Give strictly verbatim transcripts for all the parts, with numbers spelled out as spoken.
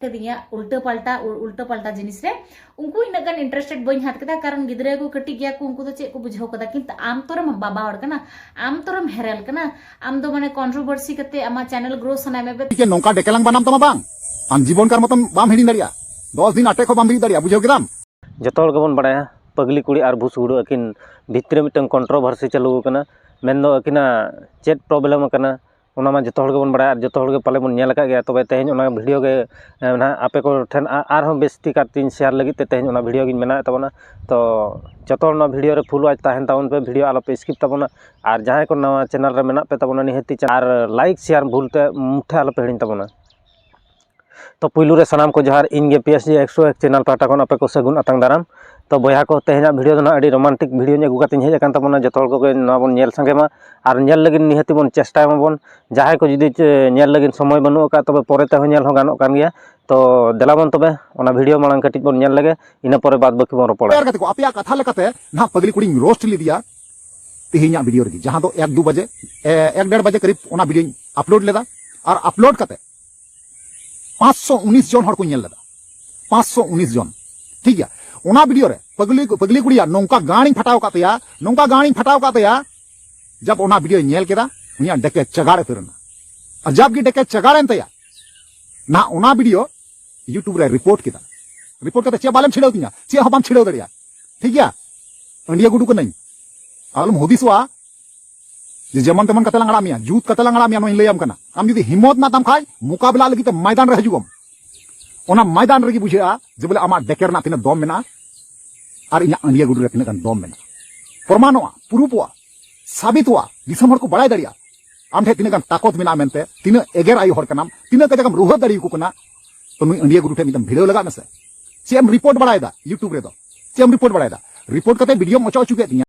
ᱠᱟᱫᱤᱧᱟ ᱩᱞᱴᱟᱹ ᱯᱟᱞᱴᱟ, ᱩ-, ᱩᱞᱴᱟᱹ ᱯᱟᱞᱴᱟ ᱡᱤᱱᱤᱥ ᱨᱮ᱾ ᱩᱱᱠᱩ ᱤᱱᱟᱹᱜ ᱜᱟᱱ interested ᱵᱟᱹᱧ ᱦᱟᱛ ᱠᱮᱫᱟ, ᱠᱟᱨᱚᱱ ᱜᱤᱫᱽᱨᱟᱹ ᱠᱚ ᱠᱟᱹᱴᱤᱡ ᱜᱮᱭᱟ ᱠᱚ, ᱩᱱᱠᱩ ᱫᱚ ᱪᱮᱫ ᱠᱚ ᱵᱩᱡᱷᱟᱹᱣ ᱠᱟᱫᱟ? ᱠᱤᱱᱛᱩ ᱟᱢ ᱛᱚᱨᱮᱢ ᱵᱟᱵᱟ ᱦᱚᱲ ᱠᱟᱱᱟ, ᱟᱢ ᱛᱚᱨᱮᱢ ᱦᱮᱨᱮᱞ ᱠᱟᱱᱟ, ᱟᱢ ᱫᱚ ᱢᱟᱱᱮ controversy ᱠᱟᱛᱮ ᱟᱢᱟᱜ channel grow ᱥᱟᱱᱟᱭ ᱢᱮ, ᱵᱮ- ᱴᱷᱤᱠ ᱜᱮ, ᱱᱚᱝᱠᱟ ᱰᱮᱠᱮᱞᱟᱝ ᱵᱟᱱᱟᱢ ᱛᱟᱢᱟ ᱵᱟᱝ, ᱟᱢ ᱡᱤᱵᱚᱱ ᱠᱟᱨ ᱢᱚᱛᱚᱱ ᱵᱟᱢ ᱦᱤᱲᱤᱧ ᱫᱟᱲᱮᱭᱟᱜᱼᱟ, ᱫᱚᱥ ᱫᱤᱱ ᱟᱴᱮᱫ ᱠᱷᱚᱱ ᱵᱟᱢ ᱵᱮᱨᱮᱫ ᱫᱟᱲᱮᱭᱟᱜᱼᱟ, ᱵᱩᱡᱷᱟᱹᱣ ᱠᱮᱫᱟᱢ? ᱡᱚᱛᱚ ᱦᱚᱲ ᱜᱮᱵᱚᱱ ᱵᱟᱲᱟᱭᱟ, ᱯᱟᱹᱜᱽᱞᱤ ᱠᱩᱲᱤ ᱟᱨ ᱵᱷᱩᱥ ᱜᱩᱰᱩ ᱟᱹᱠᱤᱱ ᱵᱷᱤᱛᱨᱤ ᱨᱮ ᱢᱤᱫᱴᱟᱝ controversy ᱪᱟᱹᱞᱩ ᱟᱠᱟᱱᱟ, ᱢᱮᱱᱫᱚ ᱟᱹᱠᱤᱱᱟᱜ ᱪᱮᱫ problem ᱟᱠᱟᱱᱟ, ᱚᱱᱟ ᱢᱟ ᱡᱚᱛᱚ ᱦᱚᱲ ᱜᱮᱵᱚᱱ ᱵᱟᱲᱟᱭᱟ ᱟᱨ ᱡᱚᱛᱚ ᱦᱚᱲ ᱜᱮ ᱯᱟᱞᱮ ᱵᱚᱱ ᱧᱮᱞ ᱟᱠᱟᱫ ᱜᱮᱭᱟ᱾ ᱛᱚᱵᱮ ᱛᱮᱦᱮᱧ ᱚᱱᱟ video ᱜᱮ, ᱮ, ᱱᱟᱦᱟᱜ ᱟᱯᱮ ᱠᱚ ᱴᱷᱮᱱ ᱟ-, ᱟᱨᱦᱚᱸ ᱵᱮᱥ ᱴᱷᱤᱠ ᱟᱨ ᱛᱤᱧ share ᱞᱟᱹᱜᱤᱫ ᱛᱮ ᱛᱮᱦᱮᱧ ᱚᱱᱟ video ᱜᱤᱧ ᱵᱮᱱᱟᱣᱮᱫ ᱛᱟᱵᱚᱱᱟ᱾ ᱛᱚ ᱡᱚᱛᱚ ᱦᱚᱲ ᱱᱚᱣᱟ video ᱨᱮ full watch ᱛᱟᱦᱮᱱ ᱛᱟᱵᱚᱱ ᱯᱮ, video ᱟᱞᱚ ᱯᱮ skip ᱛᱟᱵᱚᱱᱟ᱾ ᱟᱨ ᱡᱟᱦᱟᱸᱭ ᱠᱚ ᱱᱟᱣᱟ channel ᱨᱮ ᱢᱮᱱᱟᱜ ᱯᱮ ᱛᱟᱵᱚᱱᱟ, ᱱᱤᱦᱟᱹᱛᱤ ᱪᱟ-, ᱟᱨ like share ᱵᱷᱩᱞ ᱛᱮ ᱢᱩᱴᱷᱟᱹ ᱟᱞᱚ ᱯᱮ ᱦᱤᱲᱤᱧ ᱛᱟᱵᱚᱱᱟ᱾ ᱛᱚ ᱯᱩᱭᱞᱩ ᱨᱮ ᱥᱟᱱᱟᱢ ᱠᱚ ᱡᱚᱦᱟᱨ, ᱤᱧ ᱜᱮ P S G ᱮᱠᱥᱚ ᱮᱠ channel ᱯᱟᱦᱴᱟ ᱠᱷᱚᱱ ᱟᱯᱮ ᱠᱚ ᱥᱟᱹᱜᱩᱱ ᱟᱛᱟᱝ ᱫᱟᱨᱟᱢ᱾ ᱛᱚ ᱵᱚᱭᱦᱟ ᱠᱚ, ᱛᱮᱦᱮᱧᱟᱜ video ᱫᱚ ᱱᱟᱦᱟᱜ ᱟᱹᱰᱤ romantic video ᱧ ᱟᱹᱜᱩ ᱠᱟᱛᱮᱧ ᱦᱮᱡ ᱟᱠᱟᱱ ᱛᱟᱵᱚᱱᱟ᱾ ᱡᱚᱛᱚ ᱦᱚᱲ ᱠᱚᱜᱮ ᱱᱚᱣᱟ ᱵᱚᱱ ᱧᱮᱞ ᱥᱟᱸᱜᱮ ᱢᱟ ᱟᱨ ᱧᱮᱞ ᱞᱟᱹᱜᱤᱫ ᱱᱤᱦᱟᱹᱛᱤ ᱵᱚᱱ ᱪᱮᱥᱴᱟᱭ ᱢᱟᱵᱚᱱ᱾ ᱡᱟᱦᱟᱸᱭ ᱠᱚ ᱡᱩᱫᱤ ᱪᱮ-, ᱧᱮᱞ ᱞᱟᱹᱜᱤᱫ ᱥᱚᱢᱚᱭ ᱵᱟᱹᱱᱩᱜ ᱟᱠᱟᱫ, ᱛᱚᱵᱮ ᱯᱚᱨᱮ ᱛᱮᱦᱚᱸ ᱧᱮᱞ ᱦᱚᱸ ᱜᱟᱱᱚᱜ ᱠᱟᱱ ᱜᱮᱭᱟ᱾ ᱛᱚ ᱫᱮᱞᱟ ᱵᱚᱱ ᱛᱚᱵᱮ ᱚᱱᱟ video ᱢᱟᱲᱟᱝ ᱠᱟᱹᱴᱤᱡ ᱵᱚᱱ ᱧᱮᱞ ᱞᱮᱜᱮ, ᱤᱱᱟᱹ ᱯᱚᱨᱮ ᱵᱟᱫ ᱵᱟᱹᱠᱤ ᱵᱚᱱ ᱨᱚᱯᱚᱲᱟ᱾ ᱛᱮᱭᱟᱨ ᱠᱟᱛᱮ ᱠᱚ, ᱟᱯᱮᱭᱟᱜ ᱠᱟᱛᱷᱟ ᱞᱮᱠᱟᱛᱮ ᱱᱟᱦᱟᱜ ᱯᱟᱹᱜᱽᱞᱤ ᱠᱩᱲᱤᱧ roast ᱞᱮᱫᱮᱭᱟ ᱛᱮᱦᱮᱧᱟᱜ video ᱨᱮᱜᱮ, ᱡᱟᱦᱟᱸ ᱫᱚ ᱮᱠ ᱫᱩ ᱵᱟᱡᱮ, ᱮ, ᱮᱠ ᱰᱮᱲ ᱵᱟᱡᱮ ᱠᱟᱨᱤᱵ ᱚᱱᱟ videoᱧ upload ᱞᱮᱫᱟ᱾ ᱟᱨ upload ᱠᱟᱛᱮ ᱯᱟᱸᱪᱥᱚ ᱩᱱᱤᱥ ᱡᱚᱱ ᱦᱚᱲ ᱠᱚ ᱧᱮᱞ ᱞᱮᱫᱟ, ᱯᱟᱸᱪᱥᱚ ᱩᱱᱤᱥ ᱡᱚᱱ, ᱴᱷᱤᱠ ᱜᱮᱭᱟ᱾ ᱚᱱᱟ video ᱨᱮ ᱯᱟᱹᱜᱽᱞᱤ, ᱯᱟᱹᱜᱽᱞᱤ ᱠᱩᱲᱤᱭᱟᱜ ᱱᱚᱝᱠᱟ ᱜᱟᱸᱲᱤᱧ ᱯᱷᱟᱴᱟᱣ ᱟᱠᱟᱫ ᱛᱟᱭᱟ, ᱱᱚᱝᱠᱟ ᱜᱟᱸᱲᱤᱧ ᱯᱷᱟᱴᱟᱣ ᱟᱠᱟᱫ ᱛᱟᱭᱟ, ᱡᱟᱵ ᱚᱱᱟ videoᱭ ᱧᱮᱞ ᱠᱮᱫᱟ, ᱩᱱᱤᱭᱟᱜ ᱰᱮᱠᱮ ᱪᱟᱜᱟᱲ ᱩᱛᱟᱹᱨ ᱮᱱᱟ᱾ ᱟᱨ ᱡᱟᱵ ᱜᱮ ᱰᱮᱠᱮ ᱪᱟᱜᱟᱲ ᱮᱱ ᱛᱟᱭᱟ, ᱱᱟᱦᱟᱜ ᱚᱱᱟ video YouTube ᱨᱮ report ᱠᱮᱫᱟ᱾ Report ᱠᱟᱛᱮ ᱪᱮᱫ ᱵᱟᱞᱮᱢ ᱪᱷᱤᱲᱟᱹᱣ ᱛᱤᱧᱟ, ᱪᱮᱫ ᱦᱚᱸ ᱵᱟᱢ ᱪᱷᱤᱲᱟᱹᱣ ᱫᱟᱲᱮᱭᱟᱜᱼᱟ, ᱴᱷᱤᱠ ᱜᱮᱭᱟ? ᱟᱹᱰᱤᱭᱟᱹ ᱜᱩᱰᱩ ᱠᱟᱹᱱᱟᱹᱧ, ᱟᱞᱚᱢ ᱦᱩᱫᱤᱥᱚᱜᱼᱟ ᱡᱮ ᱡᱮᱢᱚᱱ ᱛᱮᱢᱚᱱ ᱠᱟᱛᱮ ᱞᱟᱝ ᱟᱲᱟᱜ ᱢᱮᱭᱟ, ᱡᱩᱛ ᱠᱟᱛᱮ ᱞᱟᱝ ᱟᱲᱟᱜ ᱢᱮᱭᱟ, ᱱᱚᱣᱟᱧ ᱞᱟᱹᱭᱟᱢ ᱠᱟᱱᱟ᱾ ᱟᱢ ᱡᱩᱫᱤ ᱦᱤᱢᱢᱚᱛ ᱢᱮᱱᱟᱜ ᱛᱟᱢ ᱠᱷᱟᱡ, ᱢᱚᱠᱟᱵᱮᱞᱟ ᱞᱟᱹᱜᱤᱫ ᱛᱮ ᱢᱚᱭᱫᱟᱱ ᱨᱮ ᱦᱤᱡᱩᱜ ᱟᱢ᱾ ᱚᱱᱟ ᱢᱚᱭᱫᱟᱱ ᱨᱮᱜᱮ ᱵᱩᱡᱷᱟᱹᱜᱼᱟ ᱡᱮ ᱵᱚᱞᱮ ᱟᱢᱟᱜ ᱰᱮᱠᱮ ᱨᱮᱱᱟᱜ ᱛᱤᱱᱟᱹᱜ ᱫᱚᱢ ᱢᱮᱱᱟᱜᱼᱟ ᱟᱨ ᱤᱧᱟᱹᱜ ᱟᱹᱰᱤᱭᱟᱹ ᱜᱩᱰᱩ ᱨᱮ ᱛᱤᱱᱟᱹᱜ ᱜᱟᱱ ᱫᱚᱢ ᱢᱮᱱᱟᱜᱼᱟ᱾ ᱯᱨᱚᱢᱟᱱᱚᱜᱼᱟ, ᱯᱩᱨᱩᱯᱚᱜᱼᱟ, ᱥᱟᱵᱤᱛᱚᱜᱼᱟ, ᱫᱤᱥᱚᱢ ᱦᱚᱲ ᱠᱚ ᱵᱟᱲᱟᱭ ᱫᱟᱲᱮᱭᱟᱜᱼᱟ ᱟᱢ ᱴᱷᱮᱱ ᱛᱤᱱᱟᱹᱜ ᱜᱟᱱ ᱛᱟᱠᱚᱛ ᱢᱮᱱᱟᱜᱼᱟ ᱢᱮᱱᱛᱮ, ᱛᱤᱱᱟᱹᱜ ᱮᱜᱮᱨ ᱟᱭᱳ ᱦᱚᱲ ᱠᱟᱱᱟᱢ, ᱛᱤᱱᱟᱹᱜ ᱠᱟᱡᱟᱠ ᱮᱢ ᱨᱩᱦᱟᱹ ᱫᱟᱲᱮᱭᱟᱠᱚ ᱠᱟᱱᱟ᱾ ᱛᱚ ᱱᱩᱭ ᱟᱹᱰᱤᱭᱟᱹ ᱜᱩᱰᱩ ᱴᱷᱮᱱ ᱢᱤᱫᱴᱟᱝ ᱵᱷᱤᱲᱟᱹᱣ ᱞᱟᱜᱟᱜ ᱢᱮᱥᱮ᱾ ᱪᱮᱫ ᱮᱢ report ᱵᱟᱲᱟᱭᱮᱫᱟ YouTube ᱨᱮᱫᱚ? ᱪᱮᱫ ᱮᱢ report ᱵᱟᱲᱟᱭᱮᱫᱟ? Report ᱠᱟᱛᱮ videoᱢ ᱚᱪᱚ ᱦᱚᱪᱚ ᱠᱮᱫ ᱛᱤᱧᱟ᱾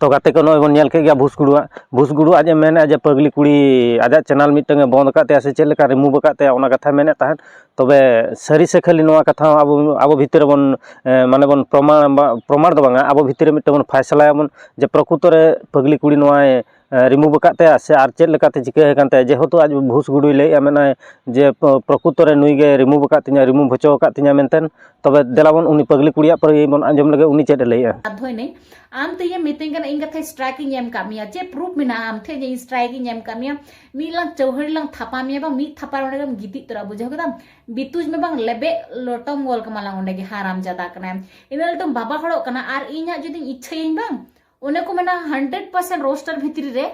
ᱛᱚ ᱜᱟᱛᱮ ᱠᱚ, ᱱᱚᱜᱼᱚᱭ ᱵᱚᱱ ᱧᱮᱞ ᱠᱮᱫ ᱜᱮᱭᱟ ᱵᱷᱩᱥ ᱜᱩᱰᱩᱣᱟᱜ, ᱵᱷᱩᱥ ᱜᱩᱰᱩ ᱟᱡ ᱮ ᱢᱮᱱᱮᱫᱼᱟ ᱡᱮ ᱯᱟᱹᱜᱽᱞᱤ ᱠᱩᱲᱤ ᱟᱡᱟᱜ channel ᱢᱤᱫᱴᱟᱝ ᱮ ᱵᱚᱱᱫ ᱟᱠᱟᱫ ᱛᱟᱭᱟ ᱥᱮ ᱪᱮᱫ ᱞᱮᱠᱟ remove ᱟᱠᱟᱫ ᱛᱟᱭᱟ, ᱚᱱᱟ ᱠᱟᱛᱷᱟᱭ ᱢᱮᱱᱮᱫ ᱛᱟᱦᱮᱸᱫ᱾ ᱛᱚᱵᱮ ᱥᱟᱹᱨᱤ ᱥᱮ ᱠᱷᱟᱹᱞᱤ ᱱᱚᱣᱟ ᱠᱟᱛᱷᱟ ᱦᱚᱸ ᱟᱵᱚ, ᱟᱵᱚ ᱵᱷᱤᱛᱤᱨ ᱨᱮᱵᱚᱱ, ᱮ, ᱢᱟᱱᱮ ᱵᱚᱱ ᱯᱨᱚᱢᱟᱬ, ᱯᱨᱚᱢᱟᱬ ᱫᱚ ᱵᱟᱝᱟ, ᱟᱵᱚ ᱵᱷᱤᱛᱤᱨ ᱨᱮ ᱢᱤᱫᱴᱟᱝ ᱵᱚᱱ ᱯᱷᱟᱭᱥᱟᱞᱟᱭᱟᱵᱚᱱ ᱡᱮ ᱯᱨᱚᱠᱩᱛᱚ ᱨᱮ ᱯᱟᱹᱜᱽᱞᱤ ᱠᱩᱲᱤ ᱱᱚᱣᱟᱭ ᱨᱤᱢᱩᱵᱷ ᱟᱠᱟᱫ ᱛᱟᱭᱟ ᱥᱮ ᱟᱨ ᱪᱮᱫ ᱞᱮᱠᱟᱛᱮ ᱪᱤᱠᱟᱹ ᱟᱠᱟᱱ ᱛᱟᱭᱟ? ᱡᱮᱦᱮᱛᱩ ᱟᱡ ᱵᱷᱩᱥ ᱜᱩᱰᱩᱭ ᱞᱟᱹᱭᱮᱫᱼᱟ, ᱢᱮᱱᱟᱭ ᱡᱮ ᱯᱨᱚᱠᱩᱛᱚ ᱨᱮ ᱱᱩᱭ ᱜᱮ ᱨᱤᱢᱩᱵᱷ ᱟᱠᱟᱫ ᱛᱤᱧᱟ, ᱨᱤᱢᱩᱵᱷ ᱦᱚᱪᱚ ᱟᱠᱟᱫ ᱛᱤᱧᱟ ᱢᱮᱱᱛᱮ᱾ ᱛᱚᱵᱮ ᱫᱮᱞᱟ ᱵᱚᱱ ᱩᱱᱤ ᱯᱟᱜᱽᱞᱤ ᱠᱩᱲᱤᱭᱟᱜ ᱯᱟᱹᱨᱤ ᱵᱚᱱ ᱟᱸᱡᱚᱢ ᱞᱮᱜᱮ, ᱩᱱᱤ ᱪᱮᱫ ᱮ ᱞᱟᱹᱭᱮᱫᱼᱟ᱾ ᱵᱟᱫᱽᱫᱷᱚᱭ ᱱᱟᱹᱧ, ᱟᱢ ᱛᱮ ᱤᱧᱮᱢ ᱢᱤᱛᱟᱹᱧ ᱠᱟᱱᱟ, ᱤᱧ ᱠᱟᱛᱷᱟᱭ ᱥᱴᱨᱟᱭᱤᱠ ᱤᱧ ᱮᱢ ᱠᱟᱜ ᱢᱮᱭᱟ, ᱪᱮᱫ ᱯᱨᱩᱯ ᱢᱮᱱᱟᱜᱼᱟ ᱟᱢ ᱴᱷᱮᱱ ᱡᱮ ᱤᱧ ᱥᱴᱨᱟᱭᱤᱠ ᱤᱧ ᱮᱢ ᱠᱟᱜ ᱢᱮᱭᱟ? ᱢᱤᱫ ᱞᱟᱝ ᱪᱟᱹᱣᱦᱟᱹᱲ ᱞᱟᱝ ᱛᱷᱟᱯᱟ ᱢᱮᱭᱟ ᱵᱟᱝ, ᱢᱤᱫ ᱛᱷᱟᱯᱟ ᱨᱮ ᱚᱸᱰᱮ ᱜᱮᱢ ᱜᱤᱛᱤᱡ ᱩᱛᱟᱹᱨᱚᱜᱼᱟ, ᱵᱩᱡᱷᱟᱹᱣ ᱠᱮᱫᱟᱢ? ᱵᱤᱛᱩᱡ ᱢᱮ ᱵᱟᱝ, ᱞᱮᱵᱮᱫ ᱞᱚᱴᱚᱢ ᱜᱚᱞ ᱠᱟᱢᱟ ᱞᱟᱝ ᱚᱸᱰᱮ ᱜᱮ, ᱦᱟᱨᱟᱢ ᱡᱟᱫᱟ ᱠᱟᱱᱟᱭ᱾ ᱤᱱᱟᱹ ᱞᱟᱹᱴᱩᱢ ᱵᱟᱵᱟ ᱦᱚᱲᱚᱜ ᱠᱟᱱᱟ, ᱟᱨ ᱤᱧ ᱦᱟᱸᱜ ᱡᱩᱫᱤᱧ ᱤᱪᱪᱷᱟᱹᱭᱟᱹᱧ ᱵᱟᱝ, ᱚᱱᱮ ᱠᱚ ᱢᱮᱱᱟ ᱦᱟᱱᱰᱨᱮᱰ ᱯᱟᱨᱥᱮᱱᱴ ᱨᱳᱥᱴᱟᱨ ᱵᱷᱤᱛᱨᱤ ᱨᱮ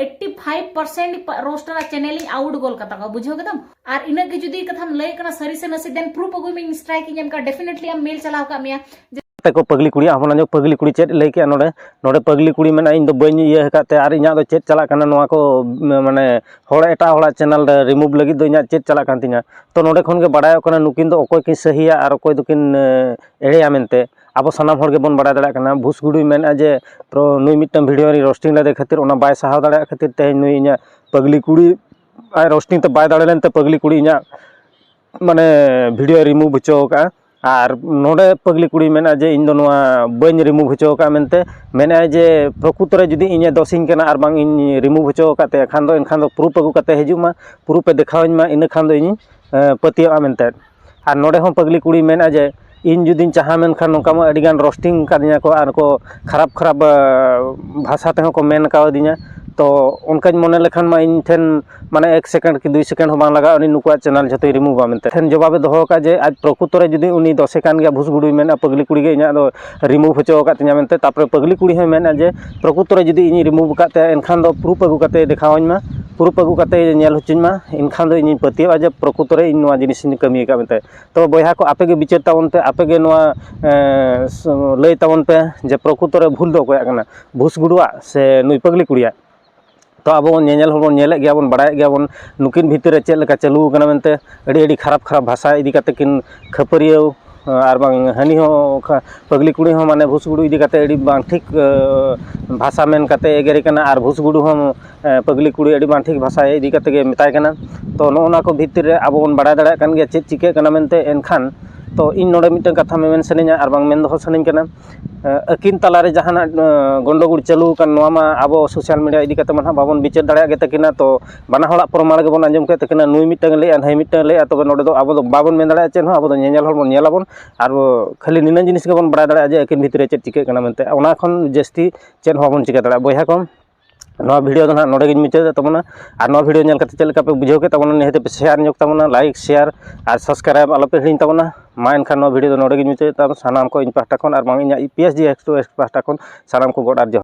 ᱮᱭᱤᱴᱴᱤ ᱯᱷᱟᱭᱤᱵᱷ ᱯᱟᱨᱥᱮᱱᱴ ᱨᱳᱥᱴᱟᱨ ᱟᱜ ᱪᱮᱱᱮᱞ ᱤᱧ ᱟᱣᱩᱴ ᱜᱚᱞ ᱠᱟᱛᱟ ᱠᱚᱣᱟ, ᱵᱩᱡᱷᱟᱹᱣ ᱠᱮᱫᱟᱢ? ᱟᱨ ᱤᱱᱟᱹᱜ ᱜᱮ ᱡᱩᱫᱤ ᱠᱟᱛᱷᱟᱢ ᱞᱟᱹᱭ ᱠᱟᱱᱟ ᱥᱟᱹᱨᱤ ᱥᱮ ᱱᱟᱥᱮ, ᱫᱮᱱ ᱯᱨᱩᱯ ᱟᱹᱜᱩᱭ ᱢᱮ, ᱤᱧ ᱥᱴᱨᱟᱭᱤᱠ ᱤᱧ ᱮᱢ ᱠᱟᱜᱼᱟ, ᱰᱮᱯᱷᱤᱱᱮᱴᱞᱤ ᱟᱢ ᱢᱮᱞ ᱪᱟᱞᱟᱣ ᱠᱟᱜ ᱢᱮᱭᱟ᱾ ᱛᱮᱠᱚ ᱯᱟᱹᱜᱽᱞᱤ ᱠᱩᱲᱤᱭᱟᱜ ᱦᱚᱸ ᱵᱚᱱ ᱟᱸᱡᱚᱢ, ᱯᱟᱹᱜᱽᱞᱤ ᱠᱩᱲᱤ ᱪᱮᱫ ᱞᱟᱹᱭ ᱠᱮᱜᱼᱟ ᱱᱚᱰᱮ? ᱱᱚᱰᱮ ᱯᱟᱹᱜᱽᱞᱤ ᱠᱩᱲᱤ ᱢᱮᱱᱟ, "ᱤᱧ ᱫᱚ ᱵᱟᱹᱧ ᱤᱭᱟᱹ ᱟᱠᱟᱫ ᱛᱮ, ᱟᱨ ᱤᱧᱟᱹᱜ ᱫᱚ ᱪᱮᱫ ᱪᱟᱞᱟᱜ ᱠᱟᱱᱟ ᱱᱚᱣᱟ ᱠᱚ, ᱢᱟᱱᱮ ᱦᱚᱲ, ᱮᱴᱟᱜ ᱦᱚᱲᱟᱜ ᱪᱮᱱᱮᱞ ᱨᱮ ᱨᱤᱢᱩᱵᱷ ᱞᱟᱹᱜᱤᱫ ᱫᱚ ᱤᱧᱟᱹᱜ ᱪᱮᱫ ᱪᱟᱞᱟᱜ ᱠᱟᱱ ᱛᱤᱧᱟ?" ᱛᱚ ᱱᱚᱰᱮ ᱠᱷᱚᱱ ᱜᱮ ᱵᱟᱲᱟᱭᱚᱜ ᱠᱟᱱᱟ ᱱᱩᱠᱤᱱ ᱫᱚ ᱚᱠᱚᱭ ᱠᱤᱱ ᱥᱟᱹᱦᱤᱭᱟ ᱟᱨ ᱚᱠᱚᱭ ᱫᱚᱠᱤᱱ, ᱮ, ᱮᱲᱮᱭᱟ ᱢᱮᱱᱛᱮ᱾ ᱟᱵᱚ ᱥᱟᱱᱟᱢ ᱦᱚᱲ ᱜᱮᱵᱚᱱ ᱵᱟᱲᱟᱭ ᱫᱟᱲᱮᱭᱟᱜ ᱠᱟᱱᱟ, ᱵᱷᱩᱥ ᱜᱩᱰᱩᱭ ᱢᱮᱱᱟ ᱡᱮ ᱯᱨᱚ-, ᱱᱩᱭ ᱢᱤᱫᱴᱟᱝ ᱵᱷᱤᱰᱤᱭᱳ ᱨᱮ ᱨᱳᱥᱴᱤᱝ ᱞᱮᱫᱮ ᱠᱷᱟᱹᱛᱤᱨ, ᱚᱱᱟ ᱵᱟᱭ ᱥᱟᱦᱟᱣ ᱫᱟᱲᱮᱭᱟᱜ ᱠᱷᱟᱹᱛᱤᱨ ᱛᱮ ᱱᱩᱭ ᱤᱧᱟᱹᱜ ᱯᱟᱹᱜᱽᱞᱤ ᱠᱩᱲᱤ ᱟᱡ ᱨᱳᱥᱴᱤᱝ ᱛᱮ ᱵᱟᱭ ᱫᱟᱲᱮ ᱞᱮᱱᱛᱮ ᱯᱟᱹᱜᱽᱞᱤ ᱠᱩᱲᱤ ᱤᱧᱟᱹᱜ ᱢᱟᱱᱮ ᱵᱷᱤᱰᱤᱭᱳᱭ ᱨᱤᱢᱩᱵᱷ ᱦᱚᱪᱚ ᱟᱠᱟᱫᱼᱟ᱾ ᱟᱨ ᱱᱚᱰᱮ ᱯᱟᱹᱜᱽᱞᱤ ᱠᱩᱲᱤᱭ ᱢᱮᱱᱟ ᱡᱮ ᱤᱧ ᱫᱚ ᱱᱚᱣᱟ ᱵᱟᱹᱧ ᱨᱤᱢᱩᱵᱷ ᱦᱚᱪᱚ ᱟᱠᱟᱫᱼᱟ ᱢᱮᱱᱛᱮ᱾ ᱢᱮᱱᱮᱫᱼᱟᱭ ᱡᱮ ᱯᱨᱚᱠᱩᱛ ᱨᱮ ᱡᱩᱫᱤ ᱤᱧᱮ ᱫᱳᱥᱤᱧ ᱠᱟᱱᱟ ᱟᱨ ᱵᱟᱝ ᱤᱧ ᱨᱤᱢᱩᱵᱷ ᱦᱚᱪᱚ ᱟᱠᱟᱫ ᱛᱟᱭᱟ ᱠᱷᱟᱱ ᱫᱚ, ᱮᱱᱠᱷᱟᱱ ᱫᱚ ᱯᱨᱩᱯᱷ ᱟᱹᱜᱩ ᱠᱟᱛᱮ ᱦᱤᱡᱩᱜ ᱢᱟ, ᱯᱨᱩᱯᱷ ᱮ ᱫᱮᱠᱷᱟᱣᱟᱹᱧ ᱢᱟ, ᱤᱱᱟᱹ ᱠᱷᱟᱱ ᱫᱚ ᱤᱧᱤᱧ, ᱮᱸ, ᱯᱟᱹᱛᱭᱟᱹᱣᱟᱜᱼᱟ ᱢᱮᱱᱛᱮ᱾ ᱟᱨ ᱱᱚᱰᱮ ᱦᱚᱸ ᱯᱟᱹᱜᱽᱞᱤ ᱠᱩᱲᱤᱭ ᱢᱮᱱᱟ ᱡᱮ ᱤᱧ ᱡᱩᱫᱤᱧ ᱪᱟᱦᱟ ᱢᱮᱱᱠᱷᱟᱱ ᱱᱚᱝᱠᱟ ᱢᱟ ᱟᱹᱰᱤᱜᱟᱱ ᱨᱳᱥᱴᱤᱝ ᱠᱟᱫᱤᱧᱟ ᱠᱚ ᱟᱨ ᱠᱚ ᱠᱷᱟᱨᱟᱯ ᱠᱷᱟᱨᱟᱯ, ᱮᱸ, ᱵᱷᱟᱥᱟ ᱛᱮᱦᱚᱸ ᱠᱚ ᱢᱮᱱ ᱠᱟᱣᱫᱤᱧᱟ᱾ ᱛᱚ ᱚᱱᱠᱟᱧ ᱢᱚᱱᱮ ᱞᱮᱠᱷᱟᱱ ᱢᱟ ᱤᱧ ᱴᱷᱮᱱ ᱢᱟᱱᱮ ᱮᱠ ᱥᱮᱠᱮᱱᱰ ᱠᱤ ᱫᱩᱭ ᱥᱮᱠᱮᱱᱰ ᱦᱚᱸ ᱵᱟᱝ ᱞᱟᱜᱟᱜᱼᱟ, ᱩᱱᱤ ᱱᱩᱠᱩᱣᱟᱜ ᱪᱮᱱᱮᱞ ᱡᱷᱚᱛᱚᱭ ᱨᱤᱢᱩᱵᱷᱟ ᱢᱮᱱᱛᱮ᱾ ᱴᱷᱮᱱ ᱡᱚᱵᱟᱵᱮ ᱫᱚᱦᱚ ᱟᱠᱟᱫ ᱡᱮ ᱟᱡ ᱯᱨᱚᱠᱩᱛᱚ ᱨᱮ ᱡᱩᱫᱤ ᱩᱱᱤ ᱫᱳᱥᱮ ᱠᱟᱱ ᱜᱮᱭᱟ, ᱵᱷᱩᱥ ᱜᱩᱰᱩᱭ ᱢᱮᱱᱟ, ᱯᱟᱹᱜᱽᱞᱤ ᱠᱩᱲᱤ ᱜᱮ ᱤᱧᱟᱹᱜ ᱫᱚ ᱨᱤᱢᱩᱵᱷ ᱦᱚᱪᱚ ᱟᱠᱟᱫ ᱛᱤᱧᱟ ᱢᱮᱱᱛᱮ᱾ ᱛᱟᱨᱯᱚᱨᱮ ᱯᱟᱹᱜᱽᱞᱤ ᱠᱩᱲᱤ ᱦᱚᱸᱭ ᱢᱮᱱᱟ ᱡᱮ ᱯᱨᱚᱠᱩᱛᱚ ᱨᱮ ᱡᱩᱫᱤ ᱤᱧᱤᱧ ᱨᱤᱢᱩᱵᱷ ᱟᱠᱟᱫ ᱛᱟᱭᱟ, ᱮᱱᱠᱷᱟᱱ ᱫᱚ ᱯᱨᱩᱯᱷ ᱟᱹᱜᱩ ᱠᱟᱛᱮ ᱫᱮᱠᱷᱟᱣᱟᱹᱧ ᱢᱟ, ᱯᱨᱩᱯᱷ ᱟᱹᱜᱩ ᱠᱟᱛᱮ ᱧᱮᱞ ᱦᱚᱪᱚᱧ ᱢᱟ, ᱮᱱᱠᱷᱟᱱ ᱫᱚ ᱤᱧᱤᱧ ᱯᱟᱹᱛᱭᱟᱹᱜᱼᱟ ᱡᱮ ᱯᱨᱚᱠᱩᱛᱚ ᱨᱮ ᱤᱧ ᱱᱚᱣᱟ ᱡᱤᱱᱤᱥᱤᱧ ᱠᱟᱹᱢᱤ ᱟᱠᱟᱫ ᱢᱮᱱᱛᱮ᱾ ᱛᱚ ᱵᱚᱭᱦᱟ ᱠᱚ, ᱟᱯᱮ ᱜᱮ ᱵᱤᱪᱟᱹᱨ ᱛᱟᱵᱚᱱ ᱯᱮ, ᱟᱯᱮ ᱜᱮ ᱱᱚᱣᱟ, ᱮᱸ, ᱞᱟᱹᱭ ᱛᱟᱵᱚᱱ ᱯᱮ ᱡᱮ ᱯᱨᱚᱠᱩᱛᱚ ᱨᱮ ᱵᱷᱩᱞ ᱫᱚ ᱚᱠᱚᱭᱟᱜ ᱠᱟᱱᱟ, ᱵᱷᱩᱥ ᱜᱩᱰᱩᱣᱟᱜ ᱥᱮ ᱱᱩᱭ ᱯᱟᱹᱜᱽᱞᱤ ᱠᱩᱲᱤᱭᱟᱜ? ᱛᱚ ᱟᱵᱚ ᱵᱚᱱ ᱧᱮᱧᱮᱞ ᱦᱚᱲ ᱵᱚᱱ ᱧᱮᱞᱮᱫ ᱜᱮᱭᱟ ᱵᱚᱱ, ᱵᱟᱲᱟᱭᱮᱫ ᱜᱮᱭᱟ ᱵᱚᱱ ᱱᱩᱠᱤᱱ ᱵᱷᱤᱛᱤᱨ ᱨᱮ ᱪᱮᱫ ᱞᱮᱠᱟ ᱪᱟᱹᱞᱩ ᱟᱠᱟᱱᱟ ᱢᱮᱱᱛᱮ᱾ ᱟᱹᱰᱤ, ᱟᱹᱰᱤ ᱠᱷᱟᱨᱟᱯ, ᱠᱷᱟᱨᱟᱯ ᱵᱷᱟᱥᱟ ᱤᱫᱤ ᱠᱟᱛᱮ ᱠᱤᱱ ᱠᱷᱟᱹᱯᱟᱹᱨᱤᱭᱟᱹᱣ, ᱟᱨ ᱵᱟᱝ ᱦᱟᱹᱱᱤ ᱦᱚᱸ ᱠᱷᱟ-, ᱯᱟᱹᱜᱽᱞᱤ ᱠᱩᱲᱤ ᱦᱚᱸ ᱢᱟᱱᱮ ᱵᱷᱩᱥ ᱜᱩᱰᱩ ᱤᱫᱤ ᱠᱟᱛᱮ ᱟᱹᱰᱤ ᱵᱟᱝ ᱴᱷᱤᱠ, ᱮ, ᱵᱷᱟᱥᱟ ᱢᱮᱱ ᱠᱟᱛᱮ ᱮᱜᱮᱨᱮ ᱠᱟᱱᱟ, ᱟᱨ ᱵᱷᱩᱥ ᱜᱩᱰᱩ ᱦᱚᱸ, ᱮ, ᱯᱟᱹᱜᱽᱞᱤ ᱠᱩᱲᱤ ᱟᱹᱰᱤ ᱵᱟᱝ ᱴᱷᱤᱠ ᱵᱷᱟᱥᱟ ᱤᱫᱤ ᱠᱟᱛᱮ ᱜᱮ ᱢᱮᱛᱟᱭ ᱠᱟᱱᱟ᱾ ᱛᱚ ᱱᱚᱜᱼᱚ ᱱᱚᱣᱟ ᱠᱚ ᱵᱷᱤᱛᱤᱨ ᱨᱮ ᱟᱵᱚ ᱵᱚᱱ ᱵᱟᱲᱟᱭ ᱫᱟᱲᱮᱭᱟᱜ ᱠᱟᱱ ᱜᱮᱭᱟ ᱪᱮᱫ ᱪᱤᱠᱟᱹᱜ ᱠᱟᱱᱟ ᱢᱮᱱᱛᱮ᱾ ᱮᱱᱠᱷᱟᱱ ᱛᱚ ᱤᱧ ᱱᱚᱰᱮ ᱢᱤᱫᱴᱟᱝ ᱠᱟᱛᱷᱟ ᱢᱮᱢᱮᱱ ᱥᱟᱱᱟᱧᱟ ᱟᱨ ᱵᱟᱝ ᱢᱮᱱ ᱫᱚᱦᱚ ᱥᱟᱱᱟᱧ ᱠᱟᱱᱟ᱾ ᱟᱹᱠᱤᱱ ᱛᱟᱞᱟᱨᱮ ᱡᱟᱦᱟᱱᱟᱜ ᱜᱚᱱᱰᱚᱜᱳᱞ ᱪᱟᱹᱞᱩ ᱟᱠᱟᱱ, ᱱᱚᱣᱟ ᱢᱟ ᱟᱵᱚ ᱥᱳᱥᱟᱞ ᱢᱤᱰᱤᱭᱟ ᱤᱫᱤ ᱠᱟᱛᱮ ᱢᱟ ᱱᱟᱦᱟᱜ ᱵᱟᱵᱚᱱ ᱵᱤᱪᱟᱹᱨ ᱫᱟᱲᱮᱭᱟᱜ ᱜᱮ ᱛᱟᱹᱠᱤᱱᱟ᱾ ᱛᱚ ᱵᱟᱱᱟ ᱦᱚᱲᱟᱜ ᱯᱨᱚᱢᱟᱬ ᱜᱮᱵᱚᱱ ᱟᱸᱡᱚᱢ ᱠᱮᱫ ᱛᱟᱹᱠᱤᱱᱟ, ᱱᱩᱭ ᱢᱤᱫᱴᱟᱝ ᱞᱟᱹᱭᱟ, ᱱᱟᱹᱭ ᱢᱤᱫᱴᱟᱝ ᱞᱟᱹᱭᱟ᱾ ᱛᱚᱵᱮ ᱱᱚᱰᱮ ᱫᱚ ᱟᱵᱚ ᱫᱚ ᱵᱟᱵᱚᱱ ᱢᱮᱱ ᱫᱟᱲᱮᱭᱟᱜᱼᱟ ᱪᱮᱫ ᱦᱚᱸ, ᱟᱵᱚ ᱫᱚ ᱧᱮᱧᱮᱞ ᱦᱚᱲ ᱵᱚᱱ ᱧᱮᱞᱟᱵᱚᱱ ᱟᱨ ᱠᱷᱟᱹᱞᱤ ᱱᱤᱱᱟᱹᱝ ᱡᱤᱱᱤᱥ ᱜᱮᱵᱚᱱ ᱵᱟᱲᱟᱭ ᱫᱟᱲᱮᱭᱟᱜᱼᱟ ᱡᱮ ᱟᱹᱠᱤᱱ ᱵᱷᱤᱛᱨᱤ ᱨᱮ ᱪᱮᱫ ᱪᱤᱠᱟᱹᱜ ᱠᱟᱱᱟ ᱢᱮᱱᱛᱮ᱾ ᱚᱱᱟ ᱠᱷᱚᱱ ᱡᱟᱹᱥᱛᱤ ᱪᱮᱫ ᱦᱚᱸ ᱵᱟᱵᱚᱱ ᱪᱤᱠᱟᱹ ᱫᱟᱲᱮᱭᱟᱜᱼᱟ ᱵᱚᱭᱦᱟ ᱠᱚ᱾ ᱱᱚᱣᱟ ᱵᱷᱤᱰᱤᱭᱳ ᱫᱚ ᱱᱟᱦᱟᱜ ᱱᱚᱰᱮ ᱜᱤᱧ ᱢᱩᱪᱟᱹᱫᱮᱫ ᱛᱟᱵᱚᱱᱟ᱾ ᱟᱨ ᱱᱚᱣᱟ ᱵᱷᱤᱰᱤᱭᱳ ᱧᱮᱞ ᱠᱟᱛᱮ ᱪᱮᱫ ᱞᱮᱠᱟ ᱯᱮ ᱵᱩᱡᱷᱟᱹᱣ ᱠᱮᱫ ᱛᱟᱵᱚᱱᱟ, ᱱᱤᱦᱟᱹᱛ ᱯᱮ ᱥᱮᱭᱟᱨ ᱧᱚᱜ ᱛᱟᱵᱚᱱᱟ, ᱞᱟᱭᱤᱠ, ᱥᱮᱭᱟᱨ ᱟᱨ ᱥᱟᱵᱥᱠᱨᱟᱭᱤᱵ ᱟᱞᱚ ᱯᱮ ᱦᱤᱲᱤᱧ ᱛᱟᱵᱚᱱᱟ᱾ ᱢᱟ ᱮᱱᱠᱷᱟᱱ ᱱᱚᱣᱟ ᱵᱷᱤᱰᱤᱭᱳ ᱫᱚ ᱱᱚᱰᱮ ᱜᱤᱧ ᱢᱩᱪᱟᱹᱫᱮᱫ ᱛᱟᱵᱚᱱᱟ᱾ ᱥᱟᱱᱟᱢ ᱠᱚ ᱤᱧ ᱯᱟᱦᱴᱟ ᱠᱷᱚᱱ ᱟᱨ ᱵᱟᱝ ᱤᱧᱟᱹᱜ P S G X two X ᱯᱟᱦᱴᱟ ᱠᱷᱚᱱ ᱥᱟᱱᱟᱢ ᱠᱚ ᱜᱚᱰ ᱟᱨ ᱡᱚᱦᱟᱨ᱾